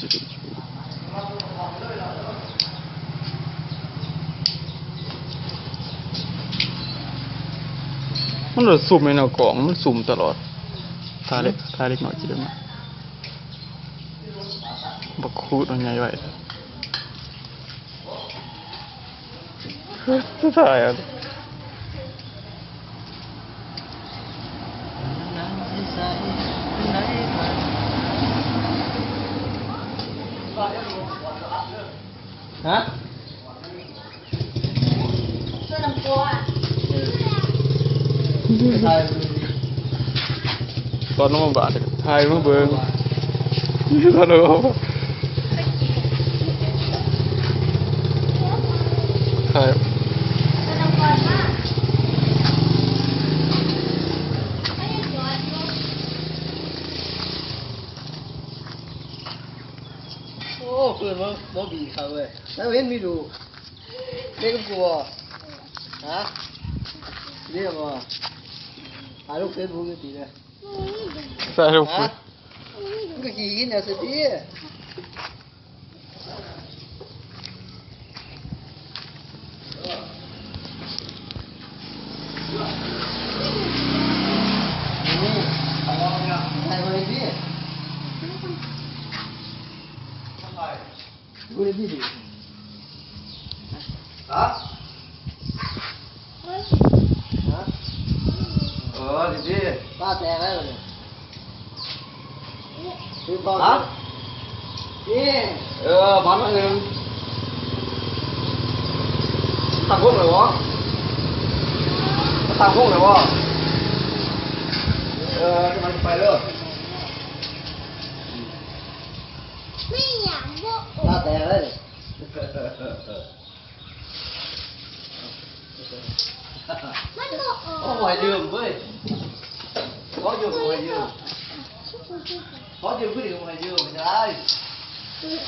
ມັນລະຊຸ່ມແມ່ນເອົາກອງ ມັນຊຸ່ມຕະຫຼອດ. ຖ້າເລັກ ຖ້າເລັກນ້ອຍຊິໄດ້ມາ ບັກຂູດມັນໃຫຍ່ໄວ. ສຸດທ້າຍ ຮະ? ຕອນລົງມາບາດ ຖ່າຍມາເບິ່ງ ຕອນລົງມາ ຖ່າຍ. ໂອ້ ເພິ່ນບໍ່ ບໍ່ບີຄັກເວີຍ. ແລ້ວເຫັນມີດູ ເຫຼັກກັບກູບໍ່? ຮະ? ເຫຼັກບໍ່? ຫາລົງເຟສບຸກຢູ່ຕິເດີ. ໃສ່ລົງ ຮະ? ມຶງກໍຂີ້ກິນເອົາຊະຕິ. ຮະ? ຮະ? ເອີ ດີໆ ຕາແຕກແລ້ວນີ້. ຮະ? ເອີ ບາດໜ້ອຍໜຶ່ງ. ຕັ້ງວົງແລ້ວບໍ່? ຕັ້ງວົງແລ້ວບໍ່? ເອີ ກຳລັງໄປເດີ. ຕາແຕກແລ້ວນີ້. ມັນບໍ່ອອກ ໂອ້ຍ ຢືມເວີຍ. ຂໍຢືມ ຂໍຢືມ ຂໍຢືມ ຄືດີ ຂໍຢືມ ບໍ່ໄດ້.